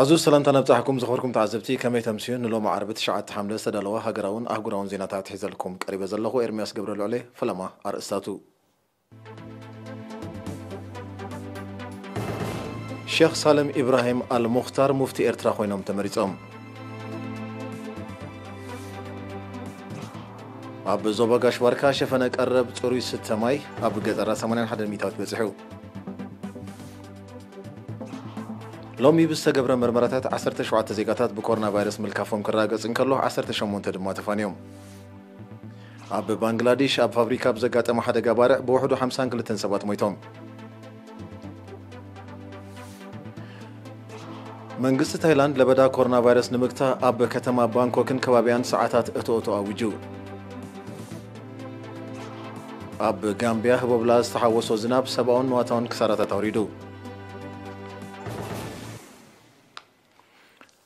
ኣዙ ሰላምታ ነብጻሕኩም ዝኸበርኩም ተዓዘብቲ፣ ከመይ ተምስዩ? ንሎሚ ዓርቢ ትሽዓተ ሓምለ ዝተዳለወ ሃገራውን ኣህጉራውን ዜናታት ሒዘልኩም ቀሪበ ዘለኹ ኤርምያስ ገብረ ልዑሌ። ፈለማ ኣርእስታቱ። ሼኽ ሳልም ኢብራሂም ኣል ሙኽታር ሙፍቲ ኤርትራ ኮይኖም ተመሪጾም። ኣብ ዞባ ጋሽ ባርካ ሸፈነ ቀረብ ጽሩይ ስተ ማይ ኣብ ገጠራት ሰማንያን ሓደን ሚእታዊት በጺሑ። ሎሚ ብዝተገብረ መርመራታት ዓሰርተ ሸውዓተ ዜጋታት ብኮሮና ቫይረስ ምልካፎም ክረጋገጽ እንከሎ፣ ዓሰርተ ሸሞንተ ድማ ተፋንዮም። ኣብ ባንግላዴሽ ኣብ ፋብሪካ ብዘጋጠመ ሓደጋ ባርዕ ብውሕዱ ሓምሳን ክልተን ሰባት ሞይቶም። መንግስቲ ታይላንድ ለበዳ ኮሮና ቫይረስ ንምግታእ ኣብ ከተማ ባንኮክን ከባቢያን ሰዓታት እቶ እቶ ኣዊጁ። ኣብ ጋምቢያ ህቦብላ ዝተሓወሶ ዝናብ ሰብኣውን ንዋታውን ክሳራታት ኣውሪዱ።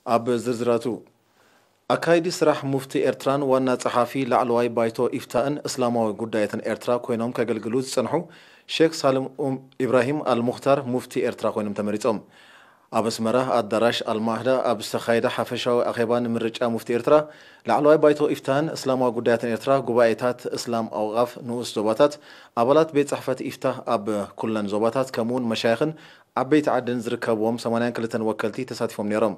ኣብ ዝርዝራቱ፣ ኣካይዲ ስራሕ ሙፍቲ ኤርትራን ዋና ጸሓፊ ላዕለዋይ ባይቶ ኢፍታእን እስላማዊ ጉዳያትን ኤርትራ ኮይኖም ከገልግሉ ዝጸንሑ ሼክ ሳልም ኡም ኢብራሂም ኣል ሙኽታር ሙፍቲ ኤርትራ ኮይኖም ተመሪጾም። ኣብ ኣስመራ ኣዳራሽ ኣልማህዳ ኣብ ዝተኻየደ ሓፈሻዊ ኣኼባ ንምርጫ ሙፍቲ ኤርትራ፣ ላዕለዋይ ባይቶ ኢፍታህን እስላማዊ ጉዳያትን ኤርትራ፣ ጉባኤታት እስላም ኣውቓፍ ንኡስ ዞባታት፣ ኣባላት ቤት ጽሕፈት ኢፍታህ ኣብ ኩለን ዞባታት፣ ከምኡውን መሻይኽን ዓበይቲ ዓድን ዝርከብዎም ሰማንያን ክልተን ወከልቲ ተሳቲፎም ነይሮም።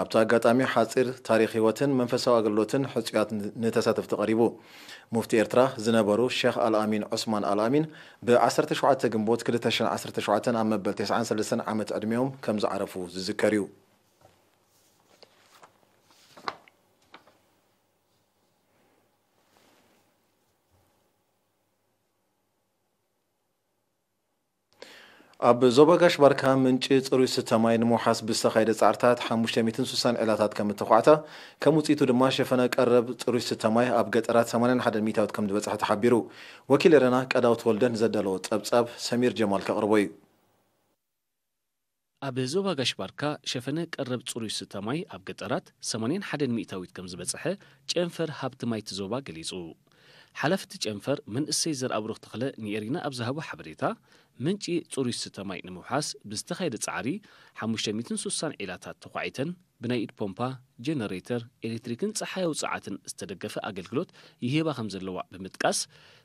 ኣብቲ ኣጋጣሚ ሓጺር ታሪኽ ህይወትን መንፈሳዊ ኣገልግሎትን ሕጹያት ን-፣ ንተሳተፍቲ ቀሪቡ። ሙፍቲ ኤርትራ ዝነበሩ ሼኽ ኣልኣሚን ዑስማን ኣልኣሚን ብ ዓሰርተ ሸውዓተ ግንቦት ክልተ ሽሕን ዓሰርተ ሸውዓተን ኣብ መበል ተስዓን ሰለስተን ዓመት ዕድሜኦም ከም ዝዓረፉ ዝዝከር እዩ። ኣብ ዞባ ጋሽ ባርካ ምንጪ ጽሩይ ስተ ማይ ንምውሓስ ብዝተኻየደ ጻዕርታት ሓሙሽተ ሚእትን ስሳን ዒላታት ከም እተዃዕታ፣ ከም ውጽኢቱ ድማ ሸፈነ ቀረብ ጽሩይ ስተ ማይ ኣብ ገጠራት ሰማንያን ሓደን ሚእታዊት ከም ዝበጽሐ ተሓቢሩ። ወኪል ኤረና ቀዳውት ወልደ ንዘዳለዎ ጸብጻብ ሰሚር ጀማል ከቕርቦ እዩ። ኣብ ዞባ ጋሽ ባርካ ሸፈነ ቀረብ ጽሩይ ስተ ማይ ኣብ ገጠራት ሰማንያን ሓደን ሚእታዊት ከም ዝበጽሐ ጨንፈር ሃብቲ ማይ እቲ ዞባ ገሊጹ። ሓላፊ እቲ ጨንፈር መንእሰይ ዘርኣብሩኽ ተኽለ ንኤሪና ኣብ ዝሃቦ ሓበሬታ፣ ምንጪ ጽሩይ ስተ ማይ ንምውሓስ ብዝተኻየደ ጻዕሪ ሓሙሽተ ሚእትን ስሳን ዒላታት ተዃዒተን ብናይ ኢድ ፖምፓ፣ ጀነሬተር፣ ኤሌክትሪክን ጸሓያዊ ጸዓትን ዝተደገፈ ኣገልግሎት ይህባ ከም ዘለዋ ብምጥቃስ፣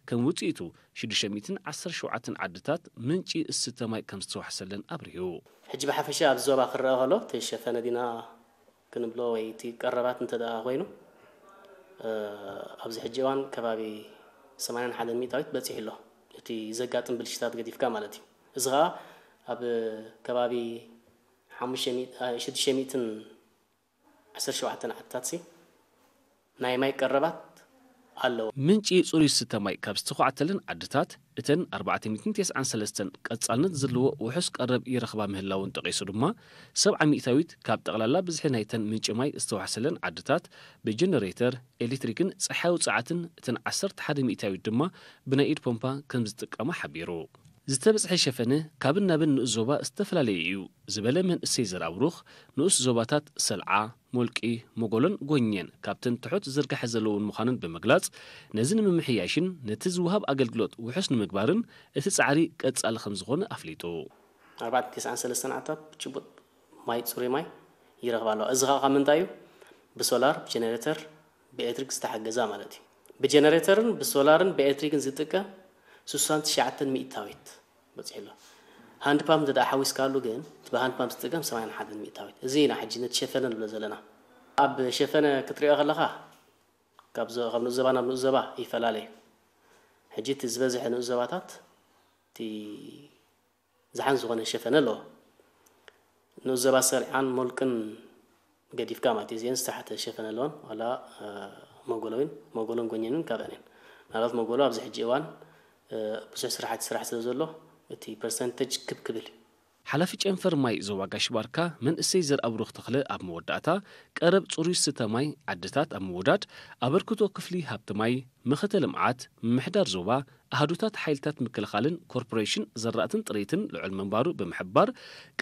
ከም ውጽኢቱ ሽዱሽተ ሚእትን ዓሰርተ ሸውዓተን ዓድታት ምንጪ ዝስተ ማይ ከም ዝተዋሕሰለን ኣብሪሁ። ሕጂ ብሓፈሻ ኣብዚ ዞባ ክረኣ ከሎ፣ እቲ ሸፈነ ዲና ክንብሎ ወይ እቲ ቀረባት እንተ ደኣ ኮይኑ፣ እ፣ ኣብዚ ሕጂ እዋን ከባቢ ሰማንያን ሓደን ሚእታዊት በጺሑ ኣሎ። እቲ ዘጋጥም ብልሽታት ገዲፍካ ማለት እዩ። እዚ ኸኣ ኣብ ከባቢ ሓሙሽተ ሚእቲ፣ እ፣ ሽዱሽተ ሚእትን ዓሰርተ ሸውዓተን ዓድታትሲ ናይ ማይ ቀረባት ኣለዎ። ምንጪ ጽሩይ ዝስተ ማይ ካብ ዝተዃዕተለን ዓድታት፣ እተን ኣርባዕተ ሚእትን ተስዓን ሰለስተን ቀጻልነት ዘለዎ ውሑስ ቀረብ ይረኽባ ምህላውን ጠቒሱ ድማ፣ ሰብዓ ሚእታዊት ካብ ጠቕላላ ብዝሒ ናይተን ምንጪ ማይ ዝተዋሕሰለን ዓድታት ብጀነሬተር፣ ኤሌክትሪክን ጸሓያዊ ጸዓትን፣ እተን ዓሰርተ ሓደ ሚእታዊት ድማ ብናይ ኢድ ፖምፓ ከም ዝጥቀማ ሓቢሩ። ዝተበጽሐ ሸፈነ ካብን ናብን ንኡስ ዞባ ዝተፈላለየ እዩ ዝበለ መንእሰይ ዘርኣብሩኽ፣ ንኡስ ዞባታት ሰልዓ፣ ሞልቂ፣ ሞጎሎን ጎኘን ካብተን ትሑት ዝርጋሐ ዘለውን ምዃነን ብምግላጽ፣ ነዚ ንምምሕያሽን ነቲ ዝወሃብ ኣገልግሎት ውሑስ ንምግባርን እቲ ጻዕሪ ቀጻሊ ከም ዝኾነ ኣፍሊጡ። ኣርባዕተ ሚእትን ተስዓን ሰለስተን ዓድታት ብጭቡጥ ማይ፣ ጽሩይ ማይ ይረኽባ ኣለዋ። እዚ ኸኣ ካብ ምንታይ እዩ? ብሶላር፣ ብጀነሬተር፣ ብኤሌክትሪክ ዝተሓገዛ ማለት እዩ። ብጀነሬተርን ብሶላርን ብኤሌክትሪክን ዝጥቀም ስሳን ትሽዓተን ሚእታዊት በጺሑ ኣሎ። ሃንድ ፓምፕ እንተ ደኣ ሓዊስካሉ ግን፣ እቲ ብሃንድ ፓምፕ ዝጥቀም ሰማንያን ሓደን ሚእታዊት። እዚ ኢና ሕጂ ነቲ ሸፈነ ንብሎ ዘለና። ኣብ ሸፈነ ክትሪኦ ከለኻ፣ ካብ ዞ-፣ ካብ ንኡስ ዞባ ናብ ንኡስ ዞባ ይፈላለ እዩ። ሕጂ እቲ ዝበዝሐ ንኡስ ዞባታት፣ እቲ ዝሓን ዝኾነ ሸፈነ ኣለዎ። ንኡስ ዞባ ሰልዓን ሞልቅን ገዲፍካ ማለት እዩ። እዚአን ዝተሓተ ሸፈነ ኣለወን። ዋላ፣ እ፣ መጎሎ እውን፣ መጎሎን ጎኘንን ካብአን እየን። ምናልባት መጎሎ ኣብዚ ሕጂ እዋን፣ እ፣ ብዙሕ ስራሕቲ ስራሕ ስለ ዘሎ፣ እቲ ፐርሰንተጅ ክብ ክብል እዩ። ሓላፊ ጨንፈር ማይ ዞባ ጋሽ ባርካ መንእሰይ ዘርኣብሩኽ ተኽለ ኣብ መወዳእታ፣ ቀረብ ጽሩይ ዝስተ ማይ ዓድታት ኣብ ምውዳድ ኣበርክቶ ክፍሊ ሃብቲ ማይ፣ መኸተ ልምዓት፣ ምምሕዳር ዞባ፣ ኣሃዱታት ሓይልታት ምክልኻልን ኮርፖሬሽን ዘራእትን ጥሪትን ልዑል ምንባሩ ብምሕባር፣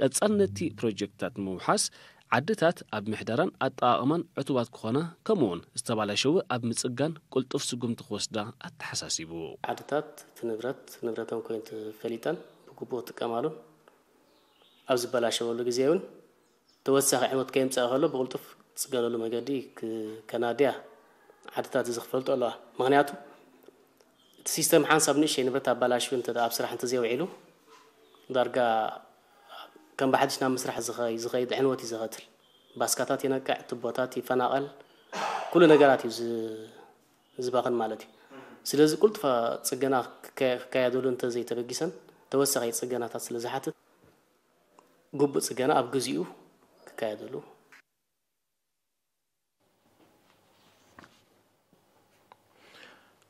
ቀጻልነቲ ፕሮጀክትታት ንምውሓስ ዓድታት ኣብ ምሕደራን ኣጠቓቕማን ዕቱባት ክኾና፣ ከምኡውን ዝተባላሸወ ኣብ ምጽጋን ቅልጡፍ ስጉምቲ ክወስዳ ኣተሓሳሲቡ። ዓድታት እቲ ንብረት ንብረተን ኮይኑ ተፈሊጠን ብግቡእ ክጥቀማሉን ኣብ ዝበላሸወሉ ግዜ እውን ተወሳኺ ዕንወት ከየምፀእ ከሎ ብቕልጡፍ ዝፅገነሉ መገዲ ከናድያ ዓድታት እዚ ክፈልጦ ኣለዋ። ምክንያቱ እቲ ሲስተም ሓንሳብ ንእሽተይ ንብረት ኣባላሽዩ እንተ ኣብ ስራሕ እንተዘይውዒሉ ዳርጋ ከም ብሓድሽ ናብ ምስራሕ ዝኸይድ ዕንወት እዩ ዘኸትል። ባስካታት ይነቅዕ፣ ትቦታት ይፈናቐል፣ ኩሉ ነገራት እዩ ዝባኽን ማለት እዩ። ስለዚ ቁልጡፋ ፅገና ክካየደሉ እንተዘይተበጊሰን ተወሳኺ ፅገናታት ስለ ዝሓትት ግቡእ ፅገና ኣብ ግዚኡ ክካየደሉ።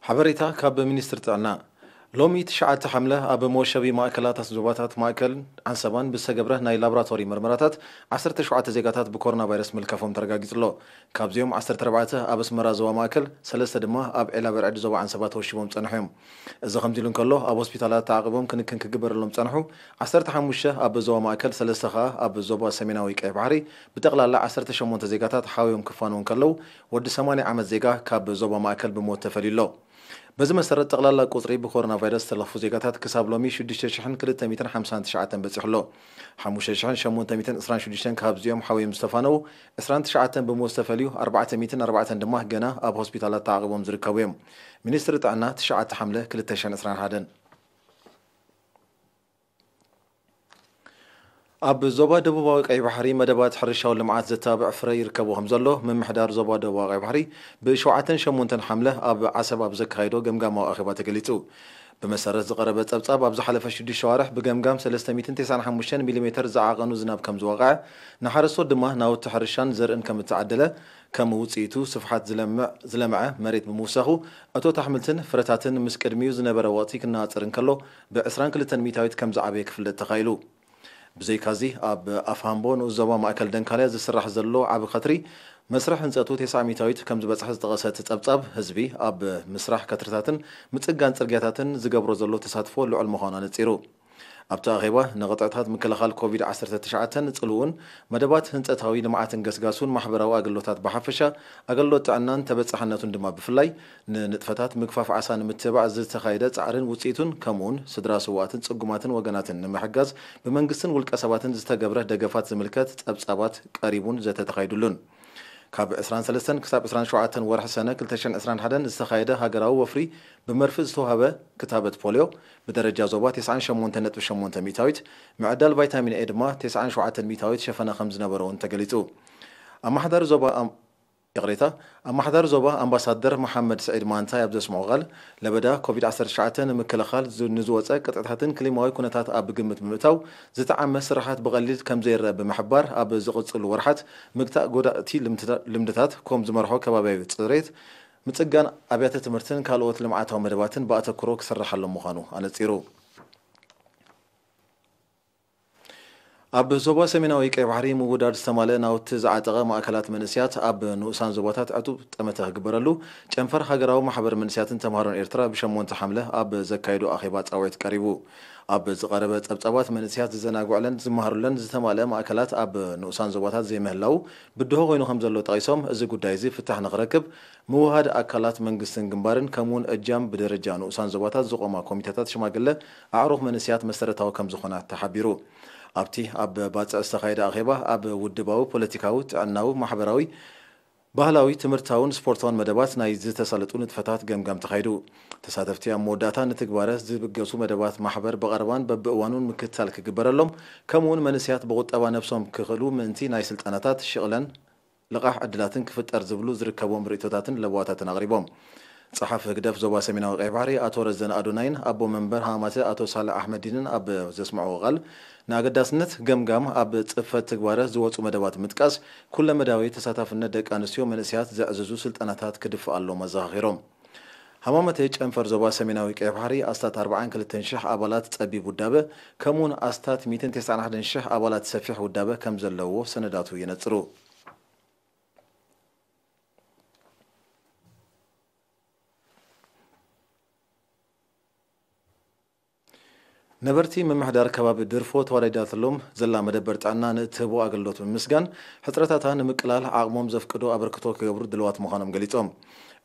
ሓበሬታ ካብ ሚኒስትሪ ጥዕና። ሎሚ ትሽዓተ ሓምለ ኣብ መወሸቢ ማእከላት ዞባታት ማእከልን ዓንሰባን ብዝተገብረ ናይ ላቦራቶሪ መርመራታት ዓሰርተ ሸውዓተ ዜጋታት ብኮሮና ቫይረስ ምልካፎም ተረጋጊጹ ኣሎ። ካብዚኦም ዓሰርተ ኣርባዕተ ኣብ ኣስመራ ዞባ ማእከል፣ ሰለስተ ድማ ኣብ ዒላ በርዕድ ዞባ ዓንሰባ ተወሺቦም ጸኒሖም። እዚ ከምዚ ኢሉ እንከሎ፣ ኣብ ሆስፒታላት ተዓቒቦም ክንክን ክግበረሎም ዝጸንሑ ዓሰርተ ሓሙሽተ ኣብ ዞባ ማእከል፣ ሰለስተ ከኣ ኣብ ዞባ ሰሜናዊ ቀይሕ ባሕሪ ብጠቕላላ ዓሰርተ ሸሞንተ ዜጋታት ሓውዮም ክፋነዉ እንከለዉ፣ ወዲ ሰማንያ ዓመት ዜጋ ካብ ዞባ ማእከል ብሞት ተፈልዩ ኣሎ። በዚ መሰረት፣ ጠቕላላ ቁጽሪ ብኮሮና ቫይረስ ዝተለኽፉ ዜጋታት ክሳብ ሎሚ ሽዱሽተ ሽሕን ክልተ ሚእትን ሓምሳን ትሽዓተን በጺሑ ኣሎ። ሓሙሽተ ሽሕን ሸሞንተ ሚእትን ዕስራን ሽዱሽተን ካብዚኦም ሓውዮም ዝተፋነዉ፣ ዕስራን ትሽዓተን ብሞት ዝተፈልዩ፣ ኣርባዕተ ሚእትን ኣርባዕተን ድማ ገና ኣብ ሆስፒታላት ተዓቒቦም ዝርከቡ እዮም። ሚኒስትሪ ጥዕና፣ ትሽዓተ ሓምለ ክልተ ሽሕን ዕስራን ሓደን። ኣብ ዞባ ደቡባዊ ቀይ ባሕሪ መደባት ሕርሻዊ ልምዓት ዘተባብዕ ፍረ ይርከቦ ከም ዘሎ ምምሕዳር ዞባ ደቡባዊ ቀይ ባሕሪ ብሸውዓተን ሸሞንተን ሓምለ ኣብ ዓሰብ ኣብ ዘካየዶ ገምጋማዊ ኣኼባ ተገሊጹ። ብመሰረት ዝቐረበ ጸብጻብ፣ ኣብ ዝሓለፈ ሽዱሽተ ኣዋርሕ ብገምጋም ሰለስተ ሚእትን ተስዓን ሓሙሽተን ሚሊሜተር ዝዓቐኑ ዝናብ ከም ዝወቕዐ፣ ንሓረስቶት ድማ ናውቲ ሕርሻን ዘርእን ከም እተዓደለ፣ ከም ውጽኢቱ ስፍሓት ዝለምዕ-፣ ዝለምዐ መሬት ብምውሳኹ፣ እቶት ኣሕምልትን ፍረታትን ምስ ቅድሚኡ ዝነበረ ወቕቲ ክነጻጸር እንከሎ፣ ብዕስራን ክልተን ሚእታዊት ከም ዝዓበየ ክፍለጥ ተኻኢሉ። ብዘይካዚ፣ ኣብ ኣፍሃምቦ ንኡስ ዞባ ማእከል ደንካልያ ዝስራሕ ዘሎ ዓቢ ከትሪ፣ መስርሕ ህንጸቱ ተስዓ ሚእታዊት ከም ዝበጽሐ ዝጠቐሰ እቲ ጸብጻብ፣ ህዝቢ ኣብ ምስራሕ ከትርታትን ምጽጋን ጽርግያታትን ዝገብሮ ዘሎ ተሳትፎ ልዑል ምዃኑ ኣነጺሩ። ኣብቲ ኣኼባ፣ ንቕጥዕታት ምክልኻል ኮቪድ ዓሰርተ ትሽዓተን ጽልኡን፣ መደባት ህንጸታዊ ልምዓትን ገስጋሱን ማሕበራዊ ኣገልግሎታት ብሓፈሻ፣ ኣገልግሎት ጥዕናን ተበጻሕነቱን ድማ ብፍላይ፣ ንንጥፈታት ምግፋፍ ዓሳ ንምትብባዕ ዝተኻየደ ጻዕርን ውጽኢቱን፣ ከምኡውን ስድራ ስዉኣትን ጽጉማትን ወገናትን ንምሕጋዝ ብመንግስትን ውልቀ ሰባትን ዝተገብረ ደገፋት ዝምልከት ጸብጻባት ቀሪቡን ዘተ ተኻይዱሉን። ካብ ዕስራን ሰለስተን ክሳብ ዕስራን ሸውዓተን ወርሒ ሰነ ክልተ ሽሕን ዕስራን ሓደን ዝተኻየደ ሃገራዊ ወፍሪ፣ ብመርፍእ ዝተዋህበ ክታበት ፖልዮ፣ ብደረጃ ዞባ ተስዓን ሸሞንተን ነጥቢ ሸሞንተ ሚእታዊት፣ ምዕዳል ቫይታሚን ኤ ድማ ተስዓን ሸውዓተን ሚእታዊት ሸፈነ ከም ዝነበሮ እውን ተገሊጹ። ኣመሓዳሪ ዞባ ኣም-፣ ይቕሬታ፣ ኣመሓዳሪ ዞባ ኣምባሳደር መሓመድ ስዒድ ማንታይ ኣብ ዘስምዖ ቃል፣ ለበዳ ኮቪድ ዓሰርተ ትሽዓተ ንምክልኻል ዝ-፣ ንዝወጸ ቅጥዕታትን ክሊማዊ ኩነታት ኣብ ግምት ብምእታው፣ ዝተዓመ ስራሓት ብቐሊል ከም ዘይረአ ብምሕባር፣ ኣብ ዝቕጽሉ ወርሓት ምግታእ ጎዳእቲ ልምድታ-፣ ልምድታት፣ ከም ዝመርሖ ከባቢያዊ ጽሬት፣ ምጽጋን ኣብያተ ትምህርትን ካልኦት ልምዓታዊ መደባትን ብኣተኩሮ ክስርሓሎም ምዃኑ ኣነጺሩ። ኣብ ዞባ ሰሜናዊ ቀይ ባሕሪ ምውዳድ ዝተማልአ ናውቲ ዝዓጠቐ ማእከላት መንእሰያት ኣብ ንኡሳን ዞባታት ዕቱብ ጠመተ ክግበረሉ ጨንፈር ሃገራዊ ማሕበር መንእሰያትን ተምሃሮን ኤርትራ ብሸሞንተ ሓምለ ኣብ ዘካየዶ ኣኼባ ጻውዒት ቀሪቡ። ኣብ ዝቐረበ ጸብጻባት፣ መንእሰያት ዝዘናግዑለን ዝመሃሩለን ዝተማልአ ማእከላት ኣብ ንኡሳን ዞባታት ዘይምህላዉ ብድሆ ኮይኑ ከም ዘሎ ጠቒሶም፣ እዚ ጉዳይ እዚ ፍታሕ ንኽረክብ ምውህሃድ ኣካላት መንግስትን ግንባርን፣ ከምኡውን እጃም ብደረጃ ንኡሳን ዞባታት ዝቖማ ኮሚተታት ሽማግለ ኣዕሩኽ መንእሰያት መሰረታዊ ከም ዝኾና ተሓቢሩ። ኣብቲ ኣብ ባጽዕ ዝተኻየደ ኣኼባ፣ ኣብ ውድባዊ፣ ፖለቲካዊ፣ ጥዕናዊ፣ ማሕበራዊ፣ ባህላዊ፣ ትምህርታውን ስፖርታውን መደባት ናይ ዝተሳለጡ ንጥፈታት ገምጋም ተኻይዱ። ተሳተፍቲ ኣብ መወዳእታ ንትግባረ ዝብገሱ መደባት ማሕበር ብቐረባን በብእዋኑን ምክትታል ክግበረሎም፣ ከምኡውን መንእሰያት ብቑጠባ ነብሶም ክኽእሉ ምእንቲ ናይ ስልጠናታት፣ ሽቕለን ልቓሕ ዕድላትን ክፍጠር ዝብሉ ዝርከቦም ርእይቶታትን ለበዋታትን ኣቕሪቦም። ጸሓፊ ህግደፍ ዞባ ሰሜናዊ ቀይ ባሕሪ ኣቶ ረዘነ ኣዶናይን ኣቦ መንበር ሃማተ ኣቶ ሳልሕ ኣሕመዲንን ኣብ ዘስምዕዎ ቃል፣ ንኣገዳስነት ገምጋም ኣብ ጽፈት ትግባረ ዝወጹ መደባት ብምጥቃስ፣ ኩለመዳያዊ ተሳታፍነት ደቂ ኣንስትዮ መንእሰያት ዘዕዝዙ ስልጠናታት ክድፋእ ኣሎም ኣዘኻኺሮም። ሃማመተ ጨንፈር ዞባ ሰሜናዊ ቀይ ባሕሪ ኣስታት ኣርባዓን ክልተን ሽሕ ኣባላት ጸቢብ ውዳበ፣ ከምኡውን ኣስታት ሚእትን ተስዓን ሓደን ሽሕ ኣባላት ሰፊሕ ውዳበ ከም ዘለዎ ሰነዳቱ የነጽሩ። ነበርቲ ምምሕዳር ከባቢ ድርፎ ተዋዳዲዳትሎም ዘላ መደበር ጥዕና ንእትህቦ ኣገልግሎት ብምምስጋን፣ ሕጽረታታ ንምቅላል ዓቕሞም ዘፍቅዶ ኣበርክቶ ክገብሩ ድልዋት ምዃኖም ገሊጾም።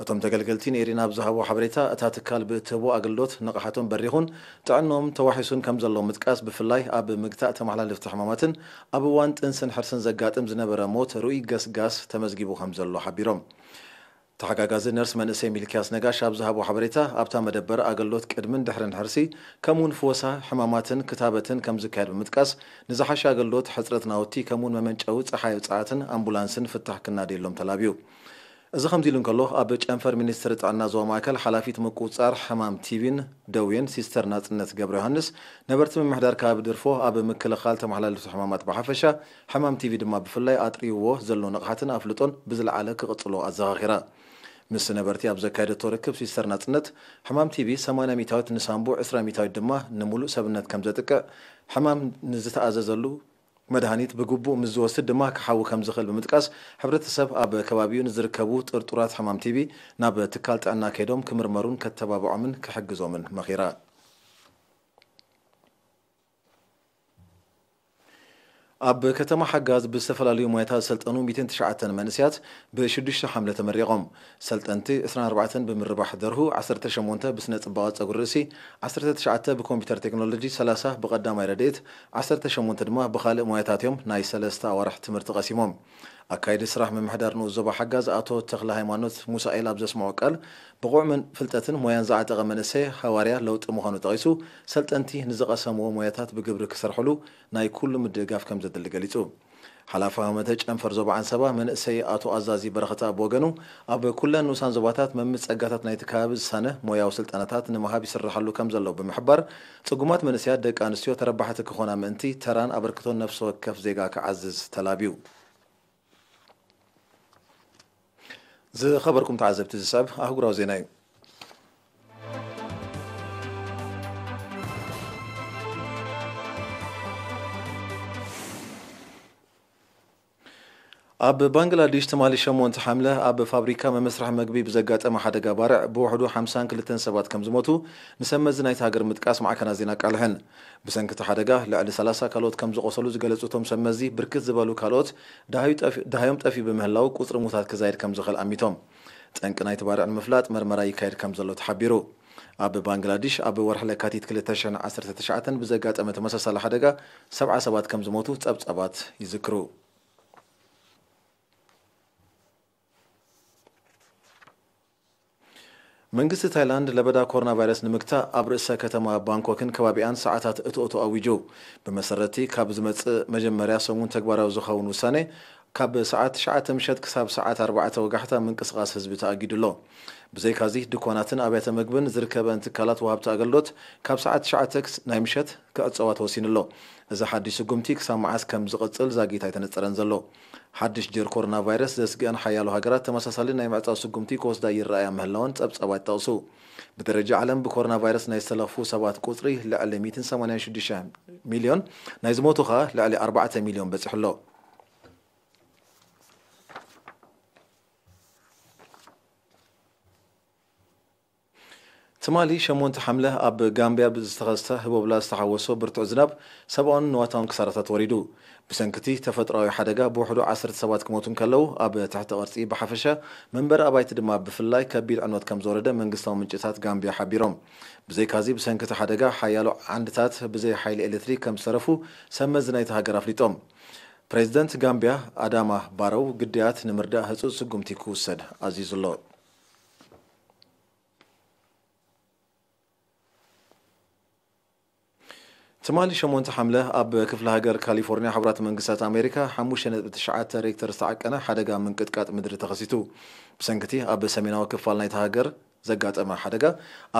እቶም ተገልገልቲ ንኤሪና ኣብ ዝሃቦ ሓበሬታ፣ እታ ትካል ብእትህቦ ኣገልግሎት ንቕሓቶም በሪኹን ጥዕኖም ተዋሒሱን ከም ዘሎ ምጥቃስ፣ ብፍላይ ኣብ ምግታእ ተመሓላለፍቲ ሕማማትን ኣብ እዋን ጥንስን ሕርስን ዘጋጥም ዝነበረ ሞት ርኡይ ገስጋስ ተመዝጊቡ ከም ዘሎ ሓቢሮም። ተሓጋጋዚ ነርስ መንእሰይ ሚልክያስ ነጋሽ ኣብ ዝሃቦ ሓበሬታ፣ ኣብታ መደበር ኣገልግሎት ቅድምን ድሕርን ሕርሲ፣ ከምኡውን ፍወሳ ሕማማትን ክታበትን ከም ዝካየድ ብምጥቃስ፣ ንዝሓሸ ኣገልግሎት ሕጽረት ናውቲ ከምኡውን መመንጨዊ ጸሓይ ውጽዓትን ኣምቡላንስን ፍታሕ ክናደየሎም ተላብዩ። እዚ ከምዚ ኢሉ እንከሎ፣ ኣብ ጨንፈር ሚኒስትሪ ጥዕና ዞባ ማእከል ሓላፊት ምቁጽጻር ሕማም ቲቪን ደዌን ሲስተር ናጽነት ገብረ ዮሃንስ፣ ነበርቲ ምምሕዳር ከባቢ ድርፎ ኣብ ምክልኻል ተመሓላለፍቲ ሕማማት ብሓፈሻ፣ ሕማም ቲቪ ድማ ብፍላይ ኣጥርይዎ ዘሎ ንቕሓትን ኣፍልጦን ብዝለዓለ ክቕጽሎ ኣዘኻኺራ። ምስ ነበርቲ ኣብ ዘካየደቶ ርክብ ሲስተር ናጽነት፣ ሕማም ቲቪ ሰማንያ ሚእታዊት ንሳምቡ፣ ዕስራ ሚእታዊት ድማ ንምሉእ ሰብነት ከም ዘጥቅዕ፣ ሕማም ንዝተኣዘዘሉ መድሃኒት ብግቡእ ምስ ዝወስድ ድማ ክሓዊ ከም ዝኽእል ብምጥቃስ፣ ሕብረተሰብ ኣብ ከባቢኡ ንዝርከቡ ጥርጡራት ሕማም ቲቪ ናብ ትካል ጥዕና ከይዶም ክምርመሩን ከተባብዖምን ክሕግዞምን መኺራ። ኣብ ከተማ ሓጋዝ ብዝተፈላለዩ ሞያታት ዝሰልጠኑ ሚእትን ትሽዓተን መንእሰያት ብ ሽዱሽተ ሓምለ ተመሪቖም። ሰልጠንቲ ዕስራን ኣርባዕተን ብምርባሕ ደርሁ፣ ዓሰርተ ሸሞንተ ብስነ ጽባቐ ጸጉሪ ርእሲ፣ ዓሰርተ ትሽዓተ ብኮምፒውተር ቴክኖሎጂ፣ ሰላሳ ብቐዳማይ ረድኤት፣ ዓሰርተ ሸሞንተ ድማ ብኻልእ ሞያታት እዮም ናይ ሰለስተ ኣዋርሕ ትምህርቲ ቀሲሞም። ኣካየዲ ስራሕ ምምሕዳር ንኡስ ዞባ ሓጋዝ ኣቶ ተኽለ ሃይማኖት ሙሳኤል ኣብ ዘስምዖ ቃል፣ ብቑዕ ምን-፣ ፍልጠትን ሞያን ዝዓጠቐ መንእሰይ ሃዋርያ ለውጢ ምዃኑ ጠቒሱ፣ ሰልጠንቲ ንዝቐሰምዎ ሞያታት ብግብሪ ክሰርሕሉ ናይ ኩሉ ምድግጋፍ ከም ዘድሊ ገሊጹ። ሓላፊ ሃመተ ጨንፈር ዞባ ዓንሰባ መንእሰይ ኣቶ ኣዛዚ በረኸታ ብወገኑ፣ ኣብ ኩለን ንኡሳን ዞባታት መምስ ጸጋታት ናይቲ ከባቢ ዝሳነ ሞያዊ ስልጠናታት ንምሃብ ይስርሓሉ ከም ዘሎ ብምሕባር፣ ጽጉማት መንእሰያት ደቂ ኣንስትዮ ተረባሕቲ ክኾና ምእንቲ ተራን ኣበርክቶን ነፍሲ ወከፍ ዜጋ ክዓዝዝ ተላብዩ። ዝኸበርኩም ተዓዘብቲ፣ ዝስዕብ ኣህጉራዊ ዜና እዩ። ኣብ ባንግላዴሽ ትማሊ ሸሞንተ ሓምለ ኣብ ፋብሪካ መመስርሒ መግቢ ብዘጋጠመ ሓደጋ ባርዕ ብውሕዱ ሓምሳን ክልተን ሰባት ከም ዝሞቱ ንሰብ መዚ ናይቲ ሃገር ምጥቃስ ማዕከናት ዜና ኣቃልሐን። ብሰንኪ እቲ ሓደጋ ልዕሊ ሰላሳ ካልኦት ከም ዝቖሰሉ ዝገለጹ እቶም ሰብ መዚ፣ ብርክት ዝበሉ ካልኦት ደሃዩ ጠፊ-፣ ደሃዮም ጠፊኡ ብምህላው ቁጽሪ ሙታት ክዛይድ ከም ዝኽእል ኣሚቶም። ጠንቂ ናይቲ ባርዕ ንምፍላጥ መርመራ ይካየድ ከም ዘሎ ተሓቢሩ። ኣብ ባንግላዴሽ ኣብ ወርሒ ለካቲት ክልተ ሽሕን ዓሰርተ ትሽዓተን ብዘጋጠመ ተመሳሳሊ ሓደጋ ሰብዓ ሰባት ከም ዝሞቱ ጸብጻባት ይዝክሩ። መንግስቲ ታይላንድ ለበዳ ኮሮና ቫይረስ ንምግታእ ኣብ ርእሰ ከተማ ባንኮክን ከባቢኣን ሰዓታት እቶ እቶ ኣዊጁ። ብመሰረቲ ካብ ዝመጽእ መጀመርያ ሰሙን ተግባራዊ ዝኸውን ውሳኔ፣ ካብ ሰዓት ትሽዓተ ምሸት ክሳብ ሰዓት ኣርባዕተ ወጋሕታ ምንቅስቓስ ህዝቢ ተኣጊዱ ኣሎ። ብዘይካዚ፣ ድኳናትን ኣብያተ መግብን ዝርከበን ትካላት ወሃብቲ ኣገልግሎት ካብ ሰዓት ትሽዓተ ክስ-፣ ናይ ምሸት ክዕጸዋ ተወሲኑ ኣሎ። እዚ ሓድሽ ስጉምቲ ክሳብ መዓስ ከም ዝቕጽል ዛጊት ኣይተነጸረን ዘሎ። ሓድሽ ጀር ኮሮና ቫይረስ ዘስግአን ሓያሎ ሃገራት ተመሳሳሊ ናይ ምዕጻው ስጉምቲ ክወስዳ ይረኣያ ምህላወን ጸብጻባት ይጠቕሱ። ብደረጃ ዓለም ብኮሮና ቫይረስ ናይ ዝተለኽፉ ሰባት ቁጽሪ ልዕሊ ሚእትን ሰማንያን ሽዱሽተ ሚልዮን፣ ናይ ዝሞቱ ኸኣ ልዕሊ ኣርባዕተ ሚልዮን በጺሑ ኣሎ። ትማሊ ሸሞንተ ሓምለ ኣብ ጋምብያ ብዝተኸስተ ህቦብላ ዝተሓወሶ ብርቱዕ ዝናብ ሰብኣውን ንዋታውን ክሳራታት ወሪዱ። ብሰንክቲ ተፈጥሮኣዊ ሓደጋ ብውሕዱ ዓሰርተ ሰባት ክሞቱ እንከለዉ፣ ኣብ ትሕቲ ቅርጺ ብሓፈሻ፣ መንበሪ ኣባይቲ ድማ ብፍላይ ከቢድ ዕንወት ከም ዝወረደ መንግስታዊ ምንጭታት ጋምብያ ሓቢሮም። ብዘይካዚ፣ ብሰንኪ እቲ ሓደጋ ሓያሎ ዓንድታት ብዘይ ሓይሊ ኤሌክትሪክ ከም ዝተረፉ ሰብ መዚ ናይቲ ሃገር ኣፍሊጦም። ፕሬዚደንት ጋምብያ ኣዳማ ባረው ግዳያት ንምርዳእ ህጹጽ ስጉምቲ ክውሰድ ኣዚዙ ኣሎ። ትማሊ ሸሞንተ ሓምለ ኣብ ክፍለ ሃገር ካሊፎርኒያ ሕቡራት መንግስታት ኣሜሪካ ሓሙሽተ ነጥቢ ትሽዓተ ሬክተር ዝተዓቀነ ሓደጋ ምንቅጥቃጥ ምድሪ ተኸሲቱ። ብሰንክቲ ኣብ ሰሜናዊ ክፋል ናይቲ ሃገር ዘጋጠመ ሓደጋ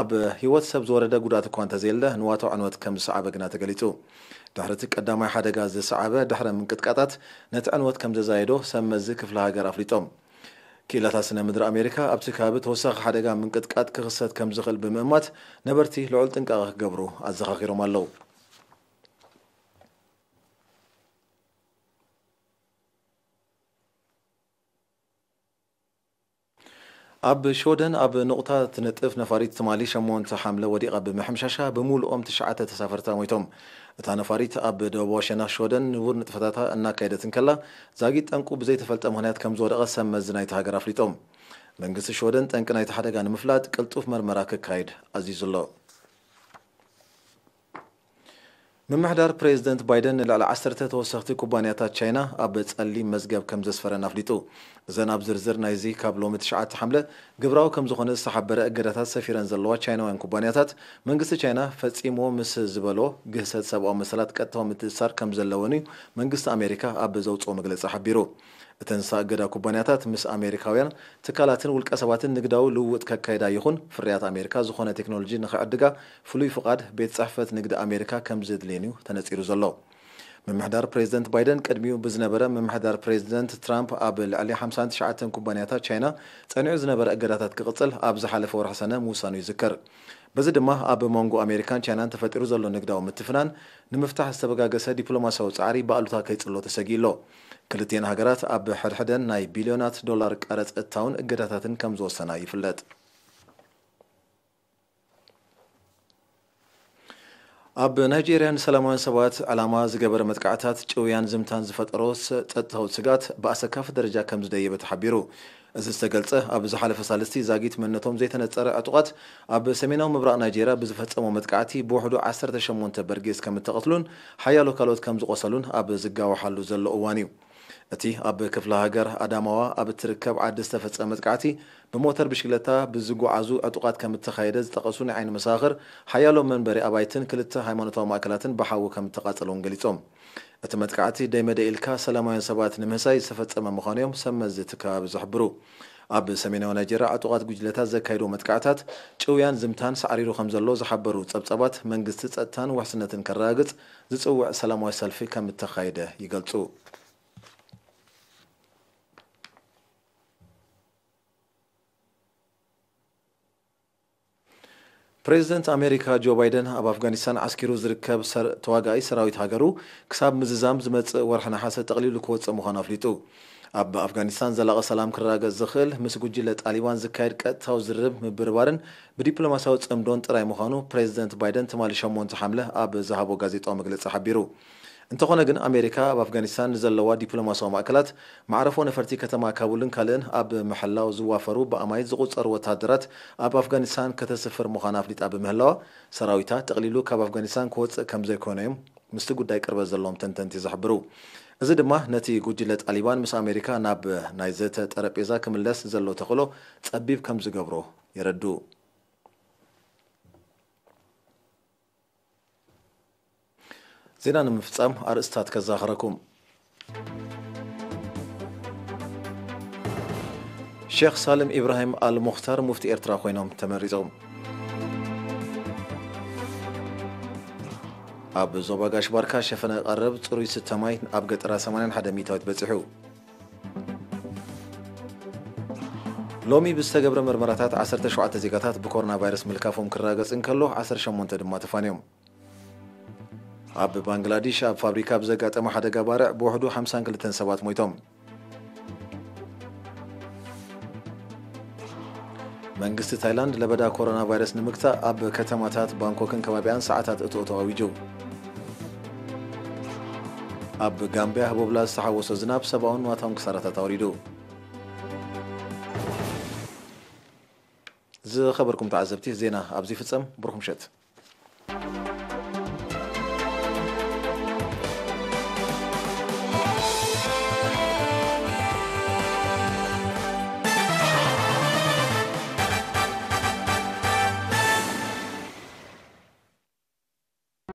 ኣብ ህይወት ሰብ ዝወረደ ጉድኣት እኳ እንተዘየለ ንዋታዊ ዕንወት ከም ዝሰዓበ ግና ተገሊጹ። ድሕሪ እቲ ቀዳማይ ሓደጋ ዝሰዓበ ድሕረ ምንቅጥቃጣት ነቲ ዕንወት ከም ዘዛየዶ ሰብ መዚ ክፍለ ሃገር ኣፍሊጦም። ክኢላታት ስነ ምድሪ ኣሜሪካ ኣብቲ ከባቢ ተወሳኺ ሓደጋ ምንቅጥቃጥ ክኽሰት ከም ዝኽእል ብምእማት ነበርቲ ልዑል ጥንቃቐ ክገብሩ ኣዘኻኺሮም ኣለዉ። ኣብ ሽወደን ኣብ ንቑታ ትነጥፍ ነፋሪት ትማሊ ሸሞንተ ሓምለ ወዲቓ ብምሕምሻሻ ብምሉኦም ትሽዓተ ተሳፈርታ ሞይቶም። እታ ነፋሪት ኣብ ደቡባዊ ሸነኽ ሽወደን ንቡር ንጥፈታታ እናካየደት እንከላ፣ ዛጊት ጠንቁ ብዘይተፈልጠ ምኽንያት ከም ዝወደቐ ሰብ መዚ ናይቲ ሃገር ኣፍሊጦም። መንግስቲ ሽወደን ጠንቂ ናይቲ ሓደጋ ንምፍላጥ ቅልጡፍ መርመራ ክካየድ ኣዚዙ ኣሎ። ምምሕዳር ፕሬዚደንት ባይደን ንልዕሊ ዓሰርተ ተወሰኽቲ ኩባንያታት ቻይና ኣብ ጸሊም መዝገብ ከም ዘስፈረን ኣፍሊጡ። እዘን ኣብ ዝርዝር ናይዚ ካብ ሎሚ ትሽዓተ ሓምለ ግብራዊ ከም ዝኾነ ዝተሓበረ እገዳታት ሰፊረን ዘለዋ ቻይናውያን ኩባንያታት፣ መንግስቲ ቻይና ፈጺምዎ ምስ ዝበሎ ግህሰት ሰብኣዊ መሰላት ቀጥታዊ ምትእስሳር ከም ዘለወን እዩ መንግስቲ ኣሜሪካ ኣብ ዘውፅኦ መግለፂ ሓቢሩ። እተን ዝተኣገዳ ኩባንያታት ምስ ኣሜሪካውያን ትካላትን ውልቀ ሰባትን ንግዳዊ ልውውጥ ከካይዳ ይኹን ፍርያት ኣሜሪካ ዝኾነ ቴክኖሎጂ ንኽዕድጋ ፍሉይ ፍቓድ ቤት ጽሕፈት ንግዲ ኣሜሪካ ከም ዘድልየን እዩ ተነጺሩ ዘሎ። ምምሕዳር ፕሬዚደንት ባይደን ቅድሚኡ ብዝነበረ ምምሕዳር ፕሬዚደንት ትራምፕ ኣብ ልዕሊ ሓምሳን ትሽዓተን ኩባንያታት ቻይና ጸኒዑ ዝነበረ እገዳታት ክቕጽል ኣብ ዝሓለፈ ወርሒ ሰነ ምውሳኑ ይዝከር። በዚ ድማ ኣብ መንጎ ኣሜሪካን ቻይናን ተፈጢሩ ዘሎ ንግዳዊ ምትፍናን ንምፍታሕ ዝተበጋገሰ ዲፕሎማሲያዊ ጻዕሪ ብኣሉታ ከይጽሎ ተሰጊኡ ኣሎ። ክልቲኤን ሃገራት ኣብ ሕድሕደን ናይ ቢልዮናት ዶላር ቀረጽ እታውን እገዳታትን ከም ዝወሰና ይፍለጥ። ኣብ ናይጄርያ ንሰላማውያን ሰባት ዕላማ ዝገበረ መጥቃዕታት ጭውያን ዝምታን ዝፈጠሮ ጸጥታዊ ስጋት ብኣሰካፊ ደረጃ ከም ዝደየበ ተሓቢሩ። እዚ ዝተገልጸ ኣብ ዝሓለፈ ሳልስቲ ዛጊት መንነቶም ዘይተነጸረ ዕጡቓት ኣብ ሰሜናዊ ምብራቕ ናይጄርያ ብዝፈጸሞ መጥቃዕቲ ብውሕዱ ዓሰርተ ሸሞንተ በርጌስ ከም እተቐትሉን ሓያሎ ካልኦት ከም ዝቖሰሉን ኣብ ዝጋወሓሉ ዘሎ እዋን እዩ። እቲ ኣብ ክፍለ ሃገር ኣዳማዋ ኣብ እትርከብ ዓዲ ዝተፈጸመ መጥቃዕቲ ብሞተር ብሽክለታ ብዝጓዓዙ ዕጡቓት ከም እተኻየደ ዝጠቐሱ ናይ ዓይኒ መሰኻኽር ሓያሎ መንበሪ ኣባይትን ክልተ ሃይማኖታዊ ማእከላትን ብሓዊ ከም እተቓጸለ እውን ገሊጾም። እቲ መጥቃዕቲ ደይመደ ኢልካ ሰላማውያን ሰባት ንምህሳይ ዝተፈጸመ ምዃኑ እዮም ሰብ መዚ እቲ ከባቢ ዝሕብሩ። ኣብ ሰሜናዊ ናይጄርያ ዕጡቓት ጉጅለታት ዘካየድዎ መጥቃዕታት ጭውያን ዝምታን ሳዕሪሩ ከም ዘሎ ዝሓበሩ ጸብጻባት መንግስቲ ጸጥታን ውሕስነትን ከረጋግጽ ዝጽውዕ ሰላማዊ ሰልፊ ከም እተኻየደ ይገልጹ። ፕሬዚደንት ኣሜሪካ ጆ ባይደን ኣብ ኣፍጋኒስታን ዓስኪሩ ዝርከብ ሰር-፣ ተዋጋኢ ሰራዊት ሃገሩ ክሳብ ምዝዛም ዝመጽእ ወርሒ ነሓሰ ጠቕሊሉ ክወጽእ ምዃኑ ኣፍሊጡ። ኣብ ኣፍጋኒስታን ዘላቒ ሰላም ክረጋገጽ ዝኽእል ምስ ጉጅለ ጣሊባን ዝካየድ ቀጥታዊ ዝርርብ ምብርባርን ብዲፕሎማሲያዊ ጽምዶን ጥራይ ምዃኑ ፕሬዚደንት ባይደን ትማሊ ሸሞንተ ሓምለ ኣብ ዝሃቦ ጋዜጣዊ መግለጺ ሓቢሩ። እንተኾነ ግን ኣሜሪካ ኣብ ኣፍጋኒስታን ንዘለዋ ዲፕሎማሲያዊ ማእከላት መዕረፎ ነፈርቲ ከተማ ካቡልን ካልእን ኣብ ምሕላው ዝዋፈሩ ብኣማይት ዝቑጸሩ ወተሃደራት ኣብ ኣፍጋኒስታን ከተስፍር ምዃና ኣፍሊጣ ብምህላዋ ሰራዊታ ጠቕሊሉ ካብ ኣፍጋኒስታን ክወጽእ ከም ዘይኮነ እዮም ምስቲ ጉዳይ ቅርበት ዘለዎም ተንተንቲ ዝሕብሩ። እዚ ድማ ነቲ ጉጅለ ጣሊባን ምስ ኣሜሪካ ናብ ናይ ዘተ ጠረጴዛ ክምለስ ዘሎ ተኽእሎ ጸቢብ ከም ዝገብሮ የረድኡ። ዜና ንምፍጻም ኣርእስታት ከዘኻኽረኩም። ሼኽ ሳልም ኢብራሂም ኣል ሙኽታር ሙፍቲ ኤርትራ ኮይኖም ተመሪጾም። ኣብ ዞባ ጋሽ ባርካ ሸፈነ ቀረብ ጽሩይ ስተ ማይ ኣብ ገጠራ ሰማንያን ሓደ ሚእታዊት በጺሑ። ሎሚ ብዝተገብረ መርመራታት ዓሰርተ ሸውዓተ ዜጋታት ብኮሮና ቫይረስ ምልካፎም ክረጋገጽ እንከሎ፣ ዓሰርተ ሸሞንተ ድማ ተፋንዮም። ኣብ ባንግላዲሽ ኣብ ፋብሪካ ብዘጋጠመ ሓደጋ ባርዕ ብውሕዱ ሓምሳን ክልተን ሰባት ሞይቶም። መንግስቲ ታይላንድ ለበዳ ኮሮና ቫይረስ ንምግታእ ኣብ ከተማታት ባንኮክን ከባቢኣን ሰዓታት እቶእቶ ኣዊጁ። ኣብ ጋምብያ ህቦብላ ዝተሓወሶ ዝናብ ሰብኣውን ንዋታውን ክሳራታት ኣውሪዱ። ዝኸበርኩም ተዓዘብቲ፣ ዜና ኣብዚ ይፍጸም። ብሩኽ ምሸት።